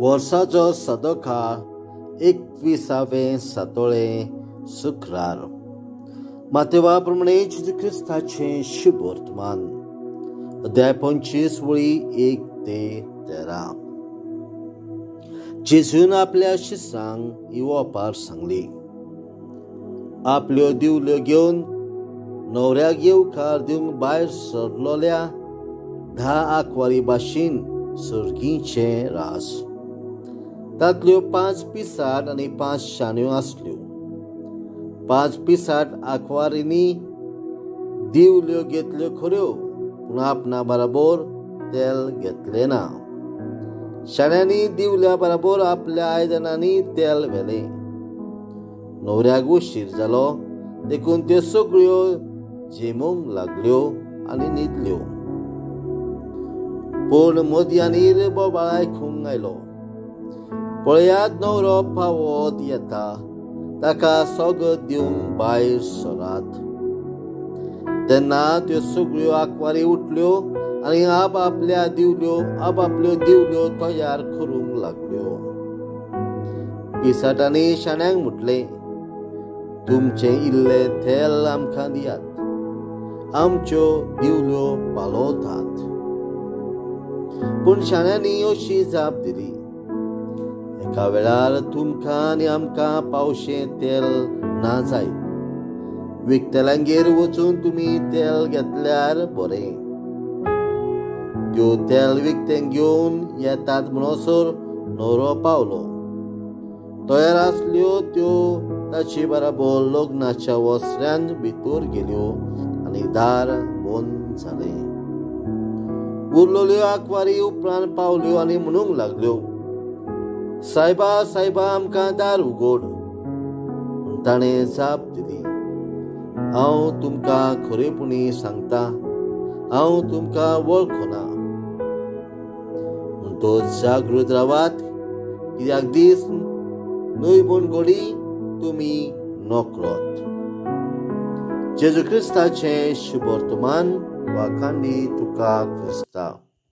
वर्साचो सदोका 21वें सातोळें शुक्रार. मातेवा प्रमाणे जेजू क्रिस्ताचें शुभ वर्तमान, अध्याय 25 वळी 1 ते 13. जेजून आपल्या शिसांक ही ओपार सांगली. आपल्यो दिवल्यो घेवन न्हवऱ्याक येवकार दिवंक भायर सरलोल्या 10 आंकवारी भाशेन सर्गीचें रास. तांतल्यो 5 पिसाट आनी 5 शाण्यो आसल्यो. 5 पिसाट आंकवारींनी दिवल्यो घेतल्यो खऱ्यो, पूण आपणा बरोबर तेल घेतलें ना. शाण्यांनी दिवल्या बरोबर आपल्या आयदनांनी तेल व्हेलें. न्हवऱ्याक उशीर जालो देखून त्यो सगळ्यो झेमूंक लागल्यो आनी न्हिदल्यो. पूण मदयानीर बोवाळ आयकूंक आयलो, पळयात न्हवरो पावत येता, ताका सोगत दिवंक भायर सरात. तेन्ना त्यो सगळ्यो आंकवारी उठल्यो आनी आप आपल्यो दिवल्यो तयार करूंक लागल्यो. पिसाटांनी शाण्यांक म्हटलें, तुमचें इल्लें तेल आमकां दियात, आमच्यो दिवल्यो पालवतात. पूण शाण्यांनी अशी जाप दिली, एका वेळार तुमकां आनी आमकां पावशें तेल ना जायत, विकतल्यांगेर वचून तुमी तेल घेतल्यार बरें. त्यो तेल विकतें घेवन येतात म्हणसर न्हवरो पावलो. तयार आसल्यो त्यो ताचे बराबर लग्नाच्या वसऱ्यान भितर गेल्यो आनी दार बंद जालें. उरलेल्यो आंकवारी उपरांत पावल्यो आनी म्हणूंक लागल्यो, सायबा सायबा, आमकां दार उगड. पूण ताणें जाप दिली, हांव तुमकां खरेपणी सांगता, हांव तुमकां वळखना. म्हणटच जागृत रावात, कित्याक दीस न्हय पूण घडी तुमी नकळत. जेजू क्रिस्ताचें शुभ वर्तमान. वाखांडी तुका क्रिस्ता.